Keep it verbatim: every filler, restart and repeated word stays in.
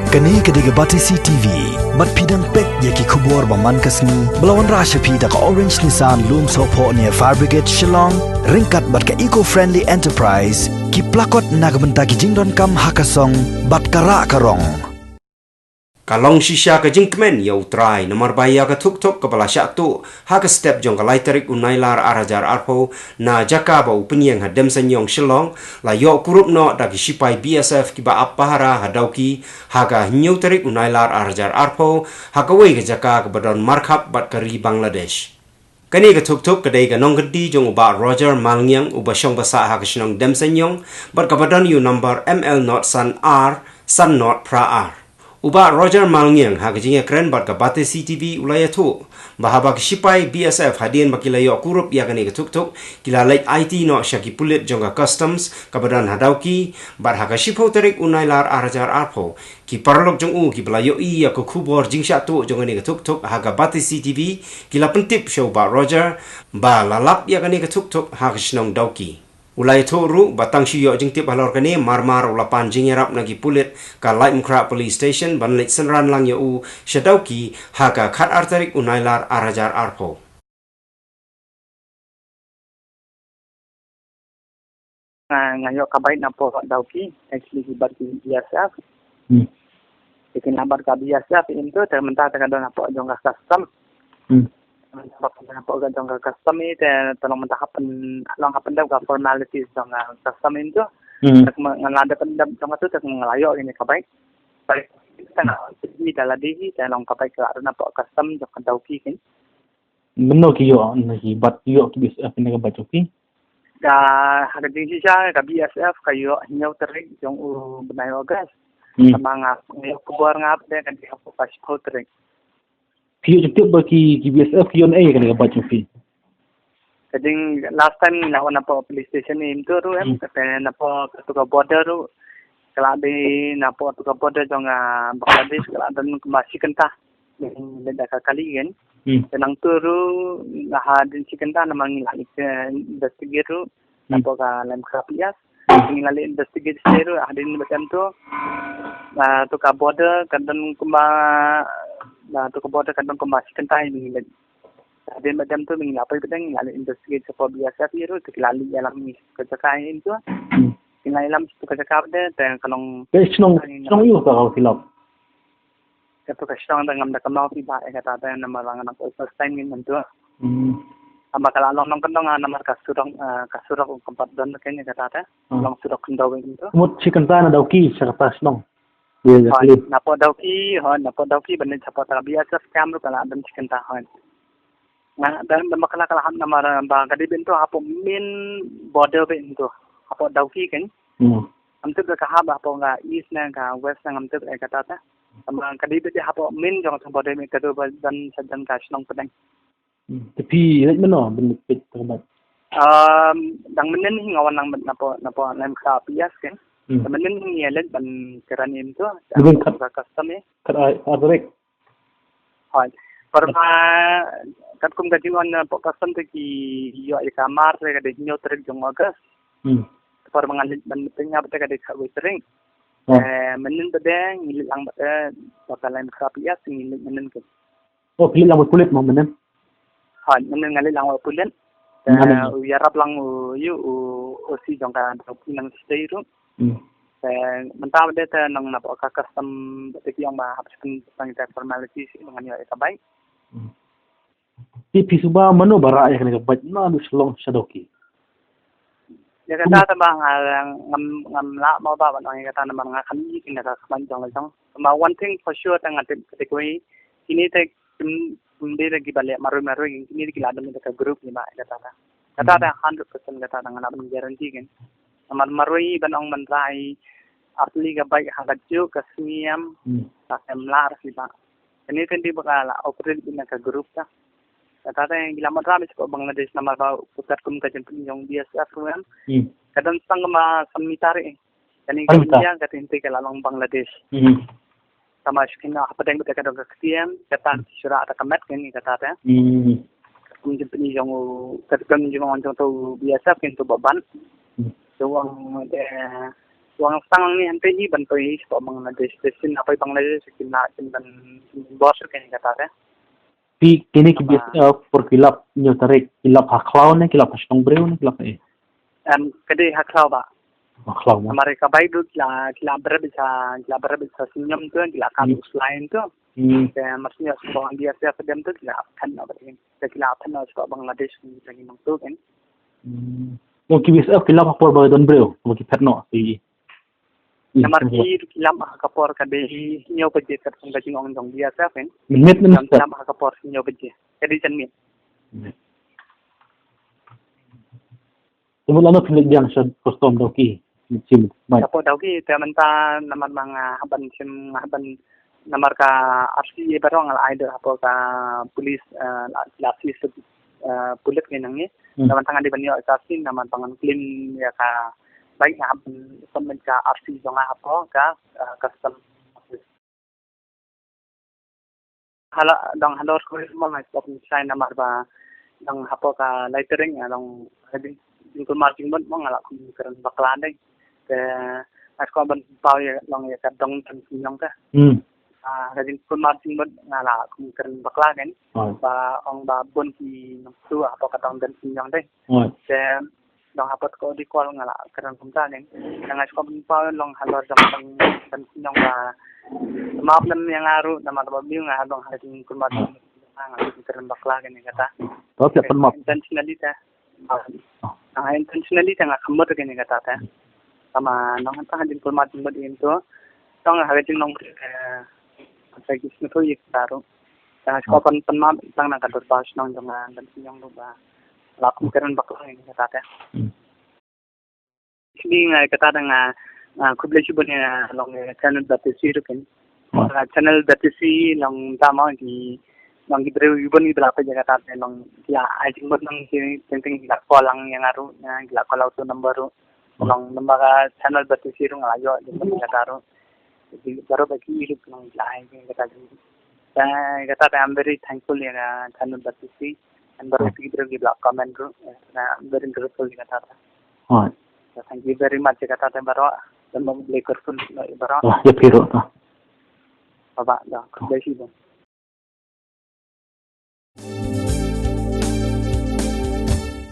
Kane ka dei ka Batesi T V. Bad phi dang peit ïa ki khubor ba man ka sngi ba la wanrah sha phi da ka Orange Nissan Lumsohphoh near Fire Brigade Shillong, ryngkat bad ka Eco Friendly Enterprise, ki plakot na ka bynta ki jingdonkam ha ka song bad ka rah ka rong. Ka long shisha ka jingkmen ïa U Trai namar ba ïa ka thuk thuk kaba la shah tuh ha ka step jong ka lai tarik u Nailar ar hajar arphew na jaka ba u pynïeng ha Demseiñiong Shillong, la ïoh kurup noh da ki shipai B S F kiba ap pahara ha Dawki ha ka hynñiew tarik u Nailar ar hajar arphew, ha kawei ka jaka kaba don markhap bad ka ri Bangladesh. Kane ka thuk thuk ka dei ka nongkynti jong u Bah Roger Malngiang, uba shong basa ha ka shnong Demseiñiong, bad kaba don ïa u number M L not san ar san not phra ar. U Bah Roger Malngiang ha ka jingïakren bad ka Batesi T V u la ïathuh ba haba ki shipai B S F hadien ba ki la ïoh kurup ïa kane ka thuk thuk, ki la leit aiti noh sha ki pulit jong ka Customs kaba don ha Dawki, bad ha ka shiphew tarik u Nailar ar hajar arphew, ki paralok jong u kiba la ïohi ïa ka khubor jingshah tuh jong kane ka thuk thuk ha ka Batesi T V, ki la pyntip sha u Bah Roger ba la lap ïa kane ka thuk thuk ha ka shnong Dawki. U la ïathuh ruh ba tang shu ïoh jingtip halor kane, mar mar u la pan jingïarap na ki pulit ka Laitumkhrah Police Station ban leit synran lang ïa u sha Dawki ha ka khat ar tarik u Nailar ar hajar arphew. Nga, nga ïoh ka bike napoh Dawki, actually hi bad ki B S F. Hmm. Te ki nambar ka B S F in tu, te mynta te ka don hapoh jong ka custom. Hmm. Mynta hapoh ka jong ka custom i, te, te long mynta happen, long happen dep ka formalities jong ka custom in tu. Hmm. Te nga, nga la dep dep jong ka tu, te nga la ïoh ïa ka bike. Bike te nga, i da la dei hi, te long ka bike ka la don hapoh custom jong ka Dawki kin. Mynno ki ïoh, na ki bat ïoh ki B S F ne ka bat ïoh ki? Ka, ha ka jingshisha ka B S F ka ïoh hynñiew tarik jong u bnai August. Hmm. Tangba nga, nga ïoh khubor nga pat de ka dei hapoh ka shiphew tarik. Ki ïoh jingtip ba ki, ki B S F ki ïoh ei kane ka bat ïoh ki? Ka jing last time ngi la wan napoh police station im tu ruh em, hmm, kata napoh katu ka border ruh. Ka la dei napoh katu ka border jong, ah, Bangladesh ka la don kumba shi kynta. Leit da ka kali kan. Hmm. Te nangtu ruh, hadien shi kynta namar ngi la leit, eh, investigate ruh. Hmm. Napoh ka Laitumkhrah P S. Hmm. Ngi la leit investigate sha ruh, hadien ba tem tu. Ah, tu ka border ka don kumba, ah, tu ka border ka don kumba shi kynta ngi leit. Hadien ba tem tu ngi la poi pdeng, ngi la leit investigate shapoh B S F ruh, te ki la leit ïalam ngi ka jaka in tu. Hmm. Ki la ïalam tu ka jaka pdeng, te ka long. Te shnong, shnong ïoh ka kau silap. Katu ka shnong da ngam da kynmaw phi ba, eh, kata da namar ba nga nang first time ngin mynta. Hmm. Tangba ka la long nongkyndong, ah, namar ka surok, ah, ka surok u kynpat don ka kane kata da. Hmm. Long surok khyndew ngin mynta. Mut shi kynta na Dawki sha kata shnong. Ïa, ïa, hoi, napoh Dawki, hoi, napoh Dawki ban leit shapoh ta B S F camp ruh ka la don shi kynta, hoi. Nga da, da ma ka la ka la hap namar ba ka dei beit to hapoh main border beit to. Hapoh Dawki kan. Hmm. Ngam tip da ka hap hapoh ka east ne ka west ne ngam tip eh kata ta. Tangba ka dei beit hapoh main jong ka border beit ka tu ba don sa don ka shnong pdeng. Hmm. Te phi leit mynno ban leit peit ka bat? Um, dang mynnin hi nga wan lang napoh, napoh Laitumkhrah P S kan. Hmm. Te mynnin hi nga leit ban kren im tu. Ka custom eh. Kat ar, ar tarik. Hoi. Parma katkum ka jingwan, eh, pok custom te ki ïoh ïa ka mar te ka dei hynñiew tarik jong August. Hmm. Parma ngan leit ban meeting ïa te ka dei khatwei tarik. Oh. Eh, mynnin te dei ngi leit lang ba, eh, ba ka Laitumkhrah P S ngi leit mynnin ke. Oh, phi leit lang ba pulit mo mynnin? Hoi, mynnin nga leit lang ba pulit. Mynnin. Eh, u ïarap lang u ïu u O C jong ka Dawki nang stay ruh. Hmm. Te mynta ba dei te nang napoh ka custom ba te ki ong ba hap shen tang te formality shi ba ngan ïoh ïa ka bike. Hmm. Te phi suba mano ba rah ïa kane ka bike na du Shillong sha Dawki? Ïa kata te ba nga ngam, ngam lah mo ba ban ong ïa kata namar nga khlem ïohi ïa kata khmat jong la jong. Tangba one thing for sure te nga tip kata kawei kine te kim, kim dei da kiba leh marwei marwei, kine da ki la don da ka group ne ba ïa kata te. Kata te hundred percent kata te nga lah ban guarantee kan. Namar marwei ban ong ban rah ïa artylli ka bike ha kajuh ka sngi em. Hmm. Te em lah ruh ki ba. Kane te dei ba ka la operate beit na ka group ta. Kata te ki la mad rah beit shapoh Bangladesh namar ba katkum ka jingpyni jong B S F ruh em. Hmm. Ka don tang kumba san mitar eh. Kane ka India, kata hynrei ka la long Bangladesh. Hmm. Tangba shu kynnoh hapdeng beit ka dong ka ktien, kata shu rah da ka met kane kata te. Hmm. Kum jingpyni jong u, katkum jingong jong uto u B S F kin to ba ban. Hmm. To ong de Wan sang ni hynrei hi ban poi sha Bangladesh, te shin ha poi Bangladesh kin la kin ban bor sha kane kata te. Phi kine ki B S F por ki lap hynñiew tarik, ki lap ha khlaw ne ki lap ha shnong briew ne ki lap ha? Em, ka dei ha khlaw ba. Ha khlaw mo. Namar ka bai du ki la, ki la brep sa, ki la brep sa shin ñiom tu, ki la kam uslai tu. Te mar shin ñiom sha B S F dem tu ki la phet noh ba. Te ki la phet noh sha Bangladesh ki ta ki nong tu kan. Mo ki B S F ki lap ha por ba don briew, mo ki phet noh ki. Namar ki, ki lap ha ka por ka dei hynñiew baje kat kum ka jingong jong B S F kan. Mynmiet, mynmiet ki lap ha ka por hynñiew baje. Ka dei janmiet. Te mut lano phin leit biang sha custom Dawki? Shim mai. Hapoh Dawki te mynta namar ba nga hap ban shim, nga hap ban, namar ka R C A baroh nga la ai da hapoh ka police, eh, la, la police, eh, pulit ngi nangne. Hmm. Namar tang nga dei ban ïoh ka R C namar ba ngan claim ïa ka bike, nga hap ban submit ka R C jong nga hapoh ka, eh, custom. Hala dang halor ko mo ngai pop ni sai namar ba dang hapoh ka laitering, ah, dang ka jing, jingkulmar jingmut mo nga la kum kren bakla dei. Te nga shu kwah ban pynpaw ïa long ïa ka dong don shin ñiong te. Hmm. Ah, ka jingkulmar jingmut nga la kum kren bakla kan. Oh. Ba ong ba bun ki nongtuh hapoh ka dong don shin ñiong te. Oh. Te dang hapoh ko di call nga la kren kumta kan. Te nga shu kwah ban pynpaw long halor dong don, don shin ñiong ba map nem ïa nga ruh namar ba biang nga dong ha jingkulmar jingmut nga la kum kren bakla kan kata. To phi pynmap. Intentionally te. Ah, intentionally te nga kham mut kane kata te. Tangba nong hangta ha jingkulmar jingmut ïa ngi to. Tang ha ka jinglong, eh, sa ki sngewthuh ïa kata ruh. Tang ha, ah, shuwa pyn, pynmap tang na ka dorbar shnong jong nga, don shin ñiong ruh ba la kum kren bakla ïa kata te. Hmm. Sini nga kata te nga, ah, khublei shibun ïa long ïa channel Batesi ruh kan. Ah, channel Batesi long tama ki, long ki briew ïa bun ki ba la peit ïa kata te long ki la ai jingmut nang ki teng teng ki la call lang ïa nga ruh, ïa ki la call out to number ruh. Long number ka channel Batesi ruh nga la ïoh jingmut ïa kata ruh. Ki baroh ba ki ruh long ki la ai jingmut ïa kata ruh. Te kata te I'm very thankful ïa ka channel Batesi and baroh ki briew ki ba la comment ruh. Te I'm very grateful ïa kata te. Right. So thank you very much ïa kata te baroh. Te mo blei grateful ïa baroh. Ah, ïa phi ruh te. Baba, da, khublei shibun.